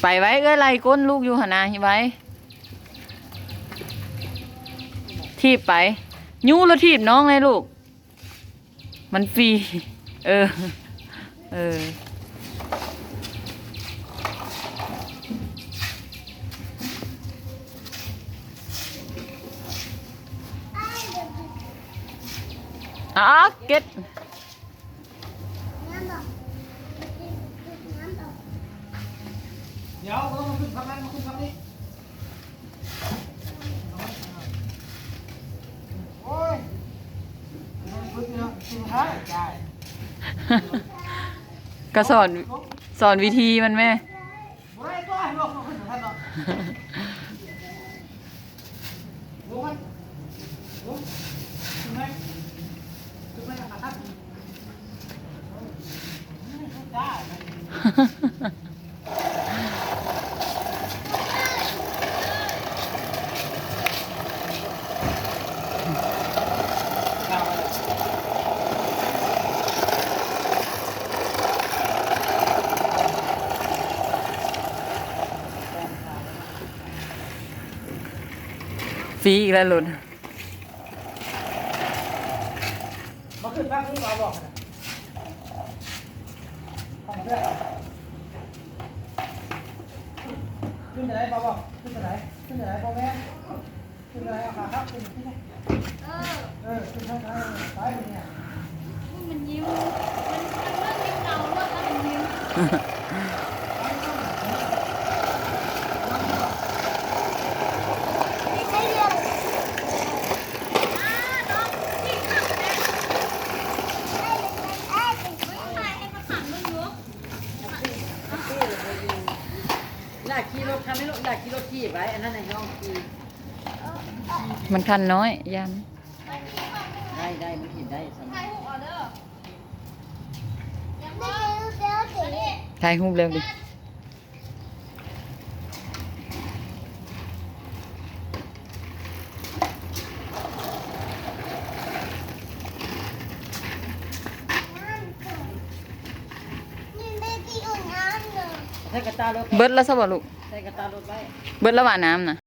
ໄປໄວ້ ເອື້ອຍໄລ່ກົ້ນລູກຢູ່ຫັ້ນນະ ໄວ້ ຖີບໄປ. ຍູ້ແລ້ວຖີບນ້ອງແດ່ລູກ. ມັນຟຣີ. ເອີ ເອີ ອາ ເກັດ. ດຽວ ເອົາມາຂຶ້ນຝັ່ງນັ້ນ ມາຂຶ້ນຝັ່ງນີ້. ໂອ້ຍ ກະສອນ ສອນວິທີມັນແມ້. ຟຣີອີກແລ້ວລົດ. ມາຂຶ້ນຝັ່ງນີ້ ມາບອກນະ ຂຶ້ນໄດ້ບໍ່? ຂຶ້ນໄດ້ ຂຶ້ນໄດ້ບໍ່ແມ່ນ ຂຶ້ນໄດ້ ເອົາຂາທັບຂຶ້ນ ຂຶ້ນໄດ້ ເອີ ເອີ ຂຶ້ນທາງຊ້າຍ ຊ້າຍນີ້ ມັນຍິ້ມ ມັນ ມັນເລີ່ມຍິ້ມເງົາແລ້ວ ມັນຍິ້ມ. ລາກຂີ່ລົດຄັນນີ້ລູກ ລາກຂີ່ລົດຖີບໄວ້ ອັນນັ້ນນະນ້ອງຂີ່ ມັນຄັນນ້ອຍ ຢ້ານ. ໄດ້ ໄດ້ ມັນເຫັນໄດ້ ຖ່າຍຮູບແລ້ວເດ້. ໃສ່ກະຕ່າລົດ ເບິດແລ້ວຊະບໍ່ລູກ? ໃສ່ກະຕ່າລົດໄວ້ ເບິດແລ້ວຫວາ ນ້ຳນະ?